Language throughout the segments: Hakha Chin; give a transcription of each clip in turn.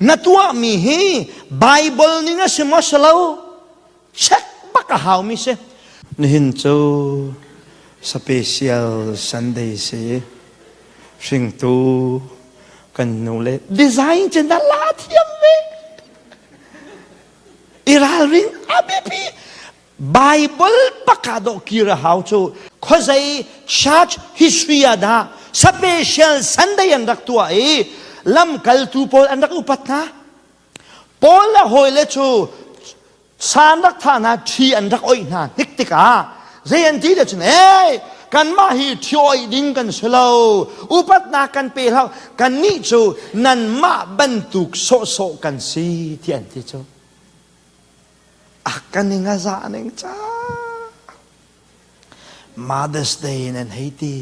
Na tuahmi hi Bible ning a si maw si lo? Check bak a haumi si. Nihin cu special Sunday si. Hringtu kan nu le design cu na la thiam ve. I ralring a biapi. Bible baka dawh kir a hau cu khuazei church history ah dah special Sunday an rak tuah i lamkaltu pawl an rak upat hna. Paul le hawile cu san rak thah hna ṭhi an rak oih hna hnik tikah zei an ti le cun ei kanmah hi ṭhi oih ding kan si lo upatnak kan pe hlah kannih cu nanmah bantuk sawhsawh kan si ti an ti cu a kan ing a zah ning ca Mother's Day in an hei ti.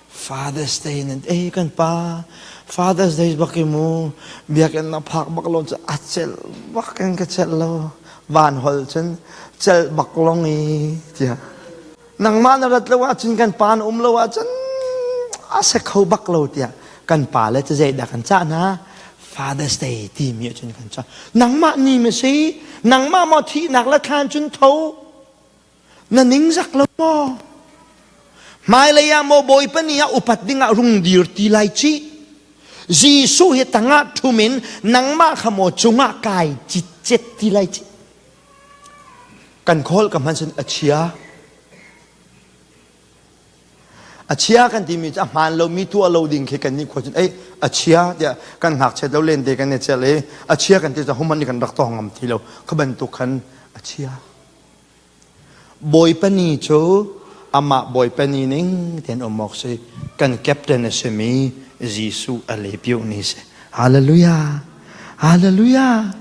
Father's Day in an eh kan pa Father's Day bak i mu biakinn na phak bak lo cu a celh bak in ka celh lo van hol cun celh bak long i tiah nangmah na rat lo ahcun kan pa na um lo ahcun a se kho bak lo tiah kan pa le cu zeidah kan cah hna Father's Day timi ahcun kan cah nangmah ni ma si nangmah maw thihnak le thlan cun tho Na ningzak lo maw? Hmailei ah maw Bawipa ni ah upat dingah rung dir ti lai ci? Jesuh hi tangah ṭhum in nangmah kha maw cungah kai citcet ti lai ci? Kan khawl ka hman sin a chia. A chia kan timi cu a hmaan lomi tuah lo ding khi kan nih khua cun ei a chia tiah kan ngakchiat lo len te kan i celh i a chia kan ti cu human nih kan rak tawng ngam ti lo kha bantuk khan a chia. Bawipa ni cu amah Bawipa ni ning tein um awk si. Kan captain a simi Jesuh a lepioh ni si. Hallelujah! Hallelujah!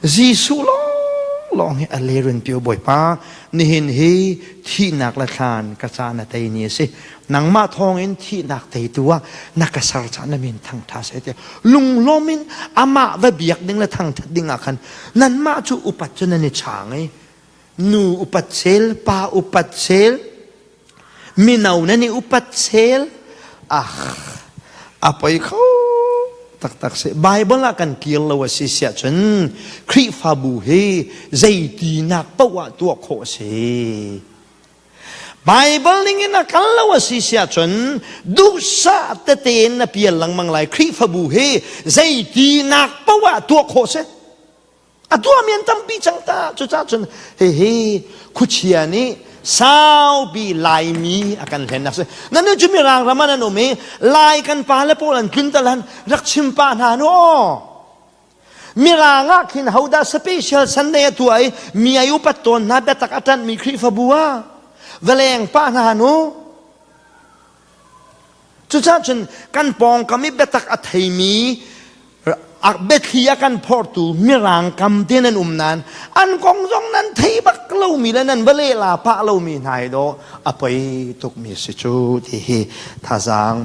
Jesuh lawnglawng hi a lerin pio Bawipa. Nihin hi thihnak le thlan ka ca na tei ni a si. Nangmah thawngin thihnak teitu ah na ka ser caah na min thangṭha seh tiah lunglawm in amah va biak ding le thangṭhat ding ah khan nanmah cu upat cu nan i chaang i nu upat sel pa upat sel mino nan i upat sel ah a poi kho taktak si Bible ah kan kir lo a si siah cun Khrihfabu hi zeitinak paoh ah tuah khawh a si Bible ning in a kal lo a si siah cun duhsah tete in na pial lengmang lai Khrihfabu hi zeitinak paoh ah tuah khawh si A tuahmi an tampi cang ta. Cucaah cun hihi khuachia nih saupi Laimi a kan hlennak si. Nan cu Mirang ram ah nan um i Lai kan pa le pawl an tlun tal han rak chim pah hna nu aw. Mirang ah khin hodah special Sunday a tuah i mi ai upat tawn hna biatak a ṭanhmi Khrihfabu ah va leng pah hna nu. Cucaah cun kan pawngkam i biatak a theimi biathli a kan phortu mirang kam te nan um nain an kong zong nan thei bak lomi le nan va lehla pah lomi hna hi dawh a poi tukmi si cu ti hi thazaang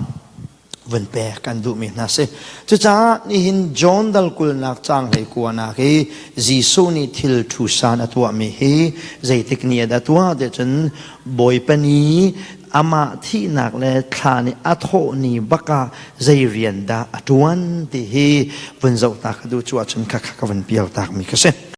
vun pek kan duhmi hna si. Cucaah nihin John dal kulnak caang hlei kuanak hi Jesuh nih thil thu san a tuahmi hi zeitik ni ah dah tuah ti cun Bawipa ni amah thihnak le thla nih a thawh ni bak ah zei rian dah a ṭuan ti hi vun zoh ta ka duh cu ahcun khakha ka vun pial takmi ka si.